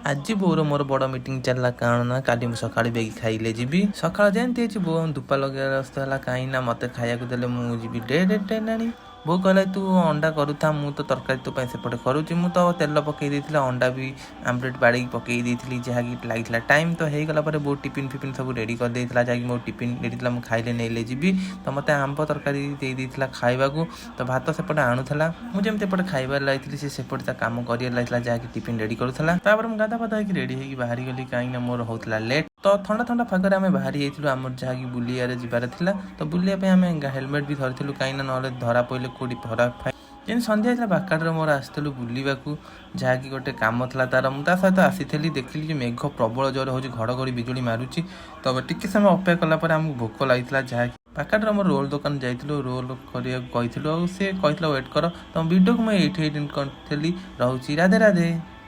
ଆଜି ବୋଉର ମୋର ବଡ଼ ମିଟିଂ ଚାଲିଲା। କାରଣ ନା କାଲି ମୁଁ ସକାଳେ ବେଗି ଖାଇଲେ ଯିବି। ସକାଳ ଯେମିତି ହେଇଛି, ବୋଉ ଧୂପା ଲଗେଇବାର ହେଲା। କାହିଁକି ନା ମୋତେ ଖାଇବାକୁ ଦେଲେ ମୁଁ ଯିବି ଡେଟ୍ ହେଲାଣି। ବୋଉ କହିଲା, "ତୁ ଅଣ୍ଡା କରୁଥା, ମୁଁ ତ ତରକାରୀ ତୋ ପାଇଁ ସେପଟେ କରୁଛି।" ମୁଁ ତ ତେଲ ପକେଇ ଦେଇଥିଲି, ଅଣ୍ଡା ବି ଆମ୍ବଲେଟ୍ ବାଡ଼େଇକି ପକେଇ ଦେଇଥିଲି, ଯାହାକି ଲାଗିଥିଲା ଟାଇମ୍। ତ ହେଇଗଲା ପରେ ବୋଉ ଟିଫିନ୍ ଫିଫିନ୍ ସବୁ ରେଡ଼ି କରିଦେଇଥିଲା, ଯାହାକି ମୋ ଟିଫିନ୍ ରେଡ଼ି ଥିଲା। ମୁଁ ଖାଇଲେ ନେଇଲେ ଯିବି। ତ ମୋତେ ଆମ୍ବ ତରକାରୀ ଦେଇ ଦେଇଥିଲା ଖାଇବାକୁ। ତ ଭାତ ସେପଟେ ଆଣୁଥିଲା। ମୁଁ ଯେମିତି ଏପଟେ ଖାଇବାରେ ଲାଗିଥିଲି, ସେ ସେପଟେ ତା କାମ କରିବାରେ ଲାଗିଥିଲା, ଯାହାକି ଟିଫିନ୍ ରେଡ଼ି କରୁଥିଲା। ତାପରେ ମୁଁ ଗାଧା ପାଧା ହେଇକି ରେଡ଼ି ହେଇକି ବାହାରି ଗଲି, କାହିଁକି ନା ମୋର ହଉଥିଲା ଲେଟ୍। ତ ଥଣ୍ଡା ଥଣ୍ଡା ପାଗରେ ଆମେ ବାହାରି ଯାଇଥିଲୁ। ଆମର ଯାହାକି ବୁଲିବାରେ ଯିବାର ଥିଲା। ତ ବୁଲିବା ପାଇଁ ଆମେ ହେଲମେଟ୍ ବି ଧରିଥିଲୁ, କାହିଁକି ନା ନହେଲେ ଧରା ପଡ଼ିଲେ କୋଉଠି ଧରା ଫାଇ। ଯେମିତି ସନ୍ଧ୍ୟା ହେଇଥିଲା, ବାକାଡ଼ର ମୋର ଆସିଥିଲୁ ବୁଲିବାକୁ, ଯାହାକି ଗୋଟେ କାମ ଥିଲା ତାର। ମୁଁ ତା ସହିତ ଆସିଥିଲି। ଦେଖିଲି ଯେ ମେଘ ପ୍ରବଳ ଜୋରେ ହେଉଛି, ଘଡ଼ଘଡ଼ି ବିଜୁଳି ମାରୁଛି। ତ ଟିକେ ସମୟ ଅପେକ୍ଷା କଲା ପରେ ଆମକୁ ଭୋକ ଲାଗିଥିଲା, ଯାହାକି ବାକାଡ଼ର ଆମର ରୋଲ୍ ଦୋକାନ ଯାଇଥିଲୁ। ରୋଲ୍ କରିବାକୁ କହିଥିଲୁ ଆଉ ସେ କହିଥିଲା ୱେଟ୍ କର। ତ ଭିଡ଼ିଓକୁ ମୁଁ ଏଇଠି ଏଇଠି କରିଥିଲି। ରହୁଛି, ରାଧେ ରାଧେ।